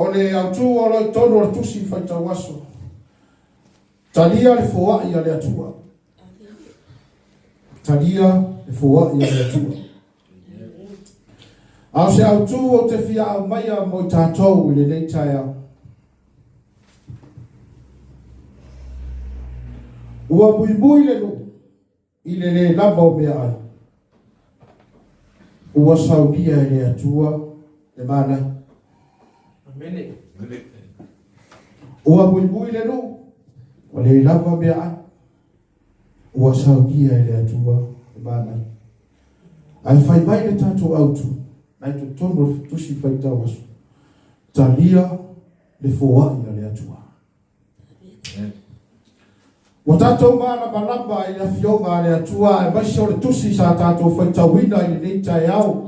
O le autū o lo o i totonu o le Tusi Faitau Aso, Talia le foai a le Atua. Talia le foai a le Atua. A o se autū ou te fia aumaia mo i tatou i lenei taeao. Ua muimui le nuu i le lē lava o meaai, ua saunia e le Atua le manaia. Amene. Ua muimui le nuu, ua le lava meaai, ua saunia e le Atua le manaia. Ae fai mai le tatou autu, na i totonu o le Tusi Faitau Aso, talia le foai a le Atua. Ua tatou malamalama i le Afioga a le Atua aemaise o le Tusi sa tatou faitauina i lenei taeao.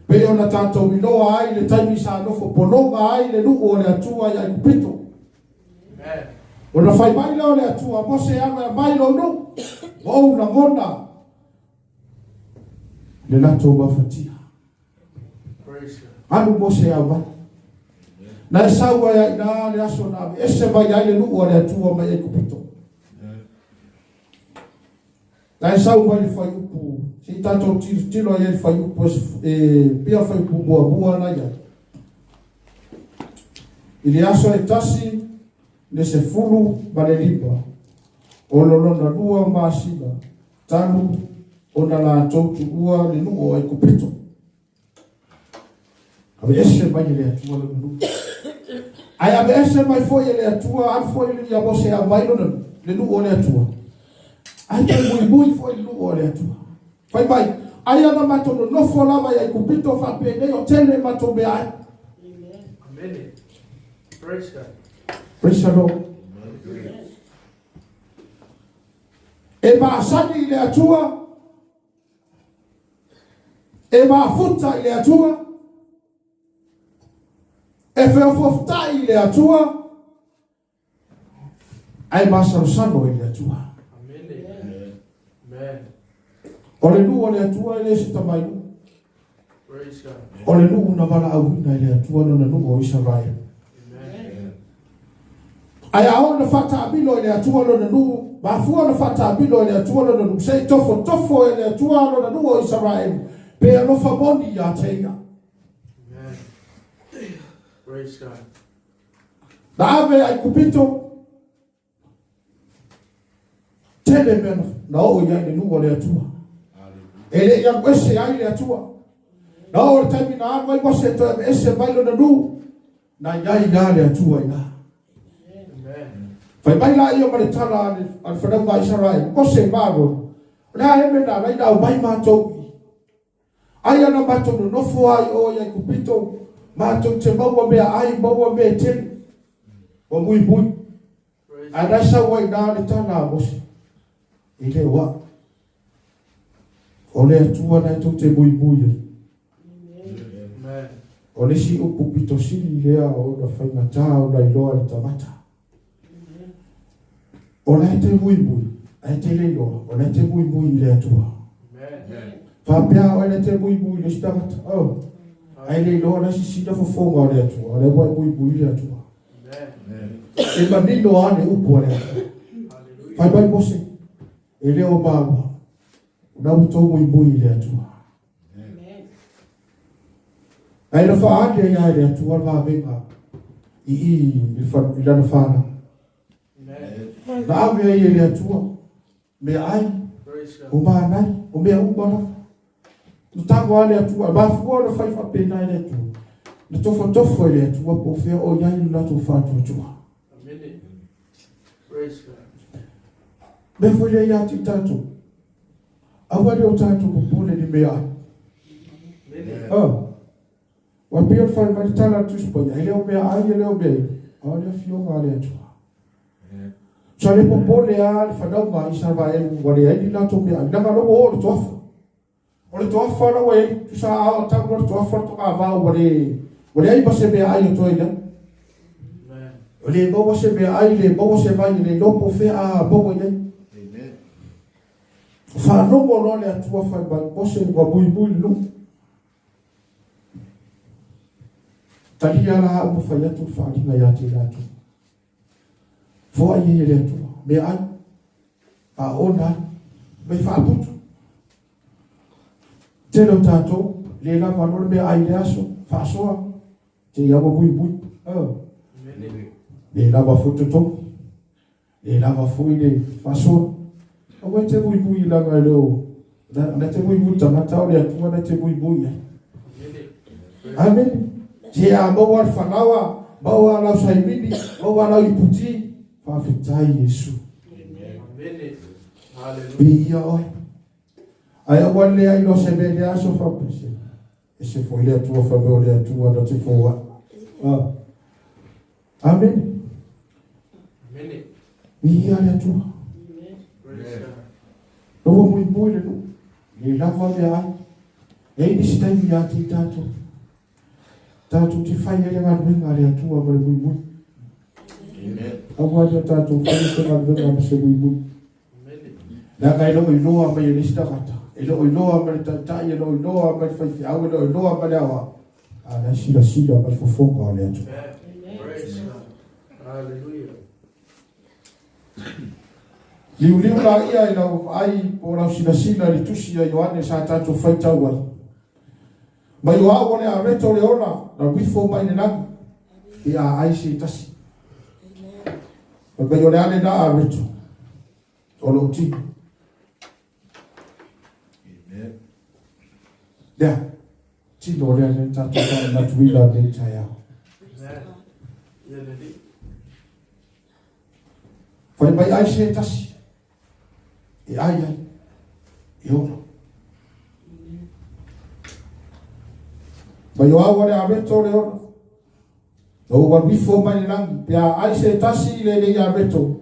Pei ona tatou iloa ai le taimi sa nofo pologa ai le nuu o le Atua i Aikupito. Ona fai mai lea o le Atua, Mose alu e aumai lou nuu, ua ou lagona le latou mafatia. Alu Mose e aumai. Na e sau ai ai ina le aso na aveese mai ai le nuu a le Atua mai Aikupito. Na e sau mai le fuaiupu, se i tatou tilotilo ai le fuaiupu e pia fuaiupu muamua na ia. I le aso e 1 le 15 o lo lona 2 masina talu ona latou tuua le nuu o Aikupito. Aveese mai e le Atua lona nuu. Ae aveese mai foi e le Atua, alu foi ia Mose e aumai lona nuu, le nuu o le Atua. Ae toe muimui foi le nuu o le Atua. Fai mai, ai ana matou nonofo lava i Aikupito faapenei o tele matou meaai. Amen. Praise God. Praise the Lord. E masani i le Atua, e mafuta i le Atua, e feofofotai i le Atua, ae masalosalo i le Atua. Amen. Amen. O le nuu o le Atua e le se tamai nuu. Praise God. O le nuu na valaauina e le Atua lona nuu o Isaraele. Amen. Ae a oo ina faataamilo e le Atua lona nuu, mafua ona faataamilo e le Atua lona nuu, se i tofotofo e le Atua lona nuu o Isaraele, pe alofa moni ia te ia. Amen. Praise God. Na ave Aikupito, tele mea na oo i ai le nuu o le Atua. E le i alu ese ai le Atua. Na oo le taimi na alu ai Mose toe aveese mai lona nuu, na i ai la le Atua i ina. Amen. Fai mai laia ma le tala a le fanauga a Isaraele, Mose ma Arona, o le a ea mea na ala ai na aumai matou i i? Ai ana matou nonofo lava i o i Aikupito, matou te maua meaai, maua mea e tele. Ua muimui. Ae na e sau ai i ina le tala a Mose, E le o au. O le Atua na e tou te muimui ai. Amen. O le isi upu pito sili lea ona faigata ona iloa e le tagata. O la e te muimui, ae te le iloa, o la e te muimui i le Atua. Amen. Faapea oe la e te muimui i le isi tagata. Oh. Ae le iloa la sisina fofoga o le Atua, o lea ua e muimui i le Atua. Amen. E manino lava le upu a le Atua. Hallelujah. Fai mai Mose, e le o maua, o na ua tou muimui i le Atua. Ae na faaali ai lava e le Atua le vavega i i i lana fanau. Amen. Na ave ai e le Atua meaai, Praise God. o manai, o mea uma lava. Na tago lava le Atua, e mafua ona fai faapena e le Atua. Na tofotofo e le Atua po o fea o i ai lo latou faatuatua. Amen. Praise God. Mea foi lea ia te i tatou. Aua le o tatou popole ni meaai. Amen. Oh. Ua pei ona fai mai le tala a le Tusi Paia, e le o meaai, e le o mea inu, a o le Afioga a le Atua. Sa le popole lava le fanauga a Isaraelu ua leai ni latou meaai, leaga o la ua oo le toafa. O le toafa la ua i ai, tusa a oo tau loa le toafa le togavao ua le, ua leai ma se meaai o toe i ai. Amen. Ua le maua se meaai, le maua se vai, e le iloa po o fea a maua i ai. Amen. Faalogo loa le Atua fai mai, Mose ua muimui le nuu. Talia la au ma fai atu le faaaliga ia te i latou. Foai ai e le Atua, meaai, aona ai, mai faaputu. Tele o tatou, le lava loa le meaai i le aso, faasoa, te i aua muimui. Oh. Le lava foi totogi, le lava foi le faasoa. Aua e te muimui leaga e le o, na te muimui tagata o le Atua na te muimui ai. Amene. Se a maua le falaoa, maua lau saimini, maua lau iputi, faafetai Iesu. Viia oe. Ae aua le leai loa se mea i le aso faapea. Ese foi le Atua fai mai o le Atua na te foai. Ah. Amene. Viia le Atua. Ua muimui le nuu. Le lava mea ai. E i nisi taimi ia te i tatou. Tatou te fai ai le galuega a le Atua ma le muimui. Aua le tatou fai se galuega ma se muimui. Leaga e le o iloa mai e le isi tagata, e le o iloa mai le taitai, e le o iloa mai le faifeau, e le o iloa mai le aoao. A la e silasila mai fofoga o le Atua. Liuliu laia i lau vaai po o lau silasila i le tusi a Ioane sa tatou faitau ai. Mai o au o le areto o le ola, na uifo mai le lagi, pe a ai se tasi. Fai mai o le a lena areto o lou tino. Lea, tino o lea lea tatou faamanatuina nei taeao. Fai mai ai se tasi e ai ai, e ola. Mai o au o le areto o le ola. Na ou alu ifo mai le lagi, pe a ai se tasi i lenei areto,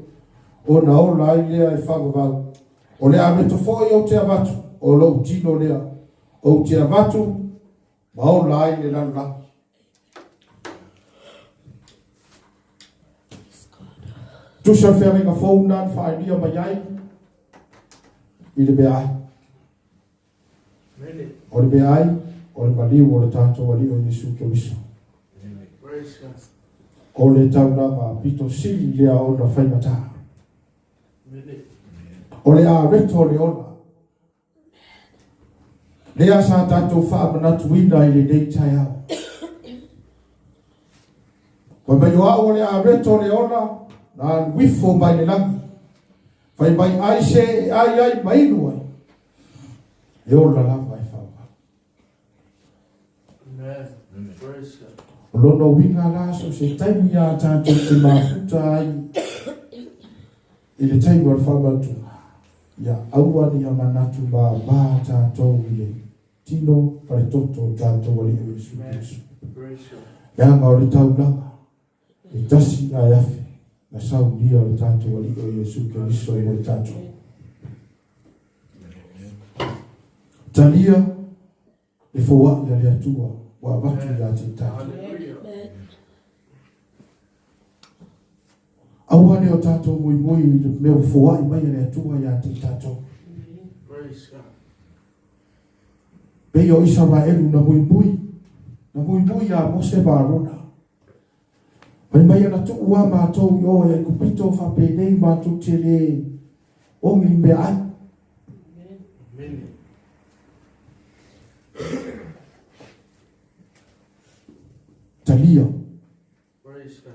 ona ola ai lea e faavavau. O le areto foi ou te avatu, o lou tino lea, ou te avatu ma ola ai le lalolagi. Tusa le feagaiga fou na na faaelia mai ai i le meaai. O le meaai, o le maliu o le tatou Alii o Iesu Keriso. O le taulaga pito sili lea ona faigata. O le areto o le ola. Lea sa tatou faamanatuina i lenei taeao. Fai mai o au o le areto o le ola, na alu ifo mai le lagi. Fai mai ai se e ai ai ma inu ai. E ola lava e faavavau. O lona uiga la, so se taimi a tatou te mafuta ai i le taimi o le faamanatuga, ia aua ne i manatu māmā tatou i le tino ma le toto o tatou Alii o Iesu Keriso. Leaga o le taulaga e tasi ae afe na saunia o le tatou Alii o Iesu Keriso mo i tatou. Talia le foai a le Atua ua avatu ia te tatou. Aua ne o tatou muimui i le mea ua foai mai e le Atua ia te tatou. Pei o Isaraelu na muimui, na muimui ia Mose ma Arona. Fai mai ana tuu a matou i o e Aikupito faapenei matou te le ogi i meaai. Talia.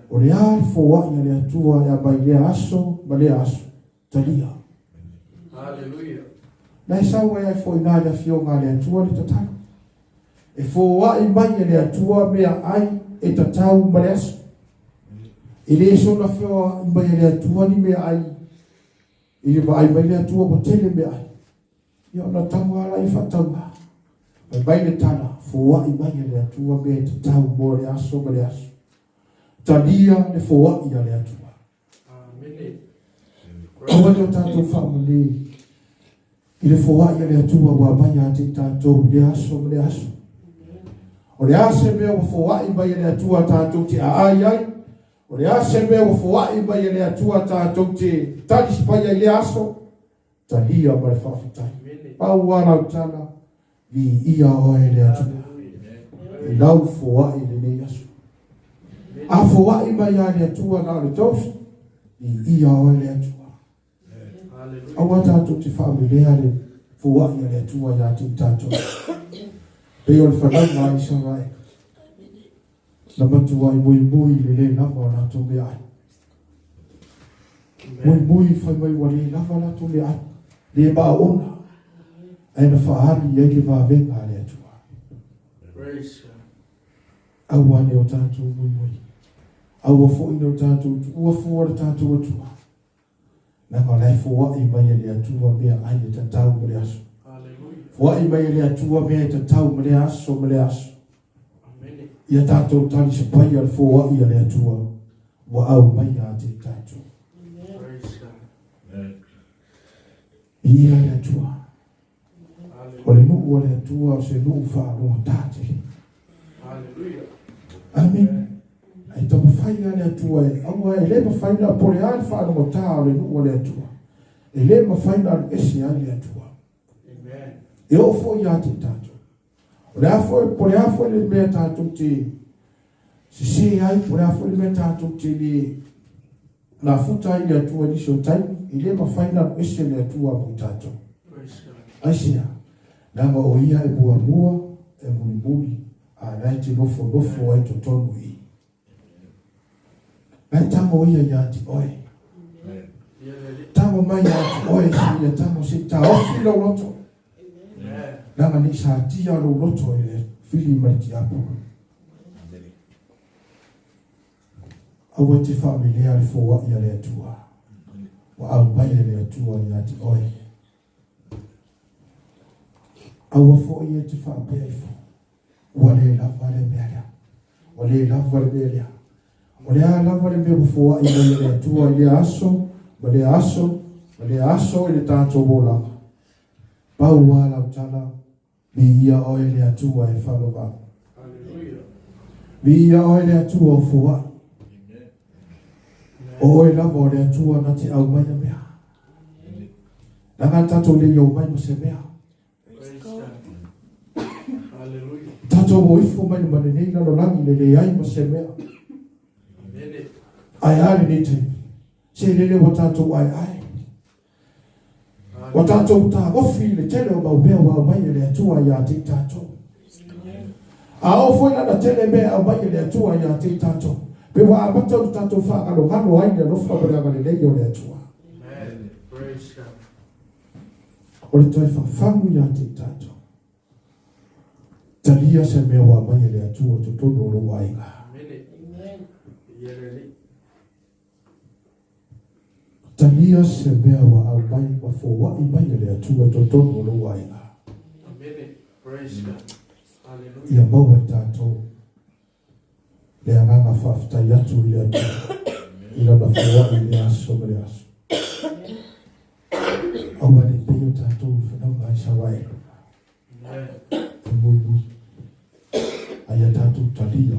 O le a le foai a le Atua e aumai lea aso ma lea aso. Talia. Na e sau ai ai foi na le afioga a le Atua le tatalo. E foai mai e le Atua mea ai e tatau ma le aso. E le soona foai mai e le Atua ni mea ai. I le vaai mai le Atua ua tele mea ai. Ia ona tago lava lea faatauga. Fai mai le tala, foai mai e le Atua mea e tatau mo le aso ma le aso. Talia le foai a le Atua. Aua ne o tatou faamalie i le foai a le Atua ua aumai ia te i tatou i le aso ma le aso. O le a se mea ua foai mai e le Atua tatou te aai ai, o le a se mea ua foai mai e le Atua tatou te tali ai i lea aso, talia ma le faafetai. Pau lava lau tala, viia oe le Atua i lau foai i lenei aso. A foai mai lava e le Atua na o le tausi, viia oe le Atua. Aua tatou te faamelea le foai a le Atua ia te i tatou. Pei o le fanauga a Isaraele, na matuai muimui i le le lava o latou meaai. Muimui fai mai ua le lava latou meaai, le maona, ae na faaali i ai le vavega a le Atua. Aua ne o tatou muimui, aua foi ne o tatou tuua fua le tatou Atua. Leaga o la e foai mai e le Atua meaai e tatau mo le aso. Foai mai e le Atua mea e tatau mo lea aso ma lea aso. Ia tatou talisapaia le foai a le Atua ua aumai ia te i tatou. Viia le Atua. O le nuu a le Atua o se nuu faalogotā tele. Amene. Ae taumafai lava le Atua e aua e le mafai ona po le a le faalogotā o le nuu a le Atua. E le mafai ona alu ese ai le Atua. E oo foi ia te i tatou. O le a foi, po le a foi le mea tatou te sese ai, po le a foi le mea tatou te le nafuta ai le Atua i nisi o taimi, e le mafai ona alu ese le Atua mo i tatou. Aisea? Leaga o Ia e muamua, e mulimuli, a la e te nofonofo ai totonu i i. La e tago ia ia te oe. Tago mai ia te oe se ia tago se i taofi lou loto. Leaga ne i satia lou loto i le fili ma le tiapolo. Aua e te faamelea le foai a le Atua. Ua aumai e le Atua ia te oe. Aua foi e te faapea ifo, ua le lava le mea lea. Ua le lava le mea lea. O le a lava le mea ua foai mai e le Atua i lea aso, ma lea aso, ma lea aso i le tatou olaga. Pau lava lau tala, Viia oe le Atua e faavavau. Viia oe le Atua o foai. O oe lava o le Atua na te aumaia mea. Leaga tatou le i omai ma se mea. Tatou o ifo mai ma lenei lalolagi le leai ma se mea. Ae a lenei taimi? Se lele ua tatou aeae. Ua tatou taofi i le tele o mau mea ua aumai e le Atua ia te i tatou. A oo foi la na tele mea e aumai e le Atua ia te i tatou, pe ua amata ona tatou faagalogalo ai le alofa ma le agalelei o le Atua. O le toe fafagu ia te i tatou. Talia se mea ua aumai e le Atua i totonu o lou aiga. Talia se mea ua aumai ma foai mai e le Atua i totonu o lou aiga. Ia maua i tatou le agaga faafetai atu i le Atua i Lana foai i lea aso ma lea aso. Aua ne i pei o tatou i fanauga a Isaraelu. E muimui. A ia tatou talia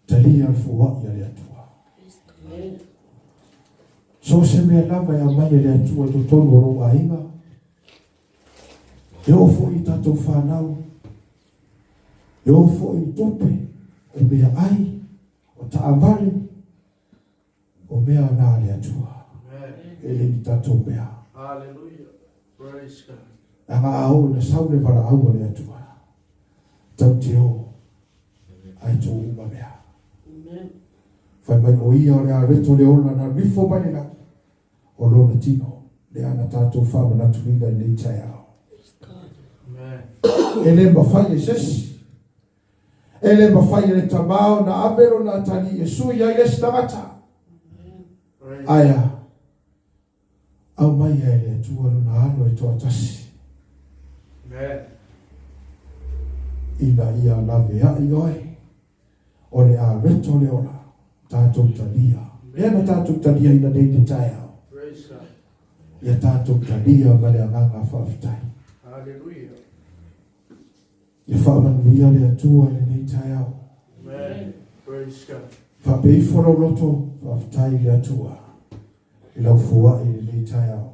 Talia le foai a le Atua. So o se mea lava e aumai e le Atua i totonu o lou aiga, e oo foi i tatou fanau, e oo foi i tupe, o meaai, o taavale, o mea na a le Atua. E le ni tatou mea. Leaga a oo ina sau le valaau a le Atua, tau te o ae tuu uma mea. Fai mai o ia o le areto le ola na alu ifo mai le lagi, o lona tino lea na tatou faamanatuina i lenei taeao. E le mafai e se isi, e le mafai e le Tama ona ave lona atalii e sui ai le isi tagata. Ae a? Aumaia e le Atua Lona Alo e toatasi, ina ia laveai oe, o le areto le ola, tatou talia. Lea na tatou taliaina nei le taeao. Ia tatou talia ma le agaga faafetai. Ia faamanuia le Atua i lenei taeao. Faapea ifo lou loto, faafetai i le Atua i lau foai i lenei taeao.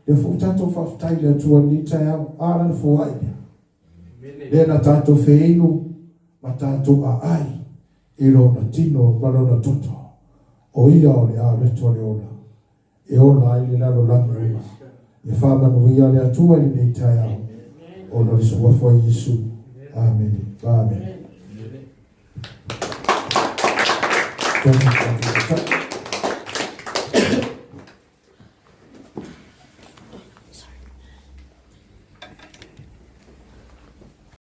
Lea foi ua tatou faafetai i le Atua i lenei taeao, a lana foai lea. Lea na tatou feinu ma tatou aai. I lona tino ma lona toto, o ia o le ameto o le ola, e ola ai le lalolagi uma. Ia faamanuia le Atua i lenei taeao, ona o le Suafa o Iesu. Amene. Amene. Thank you.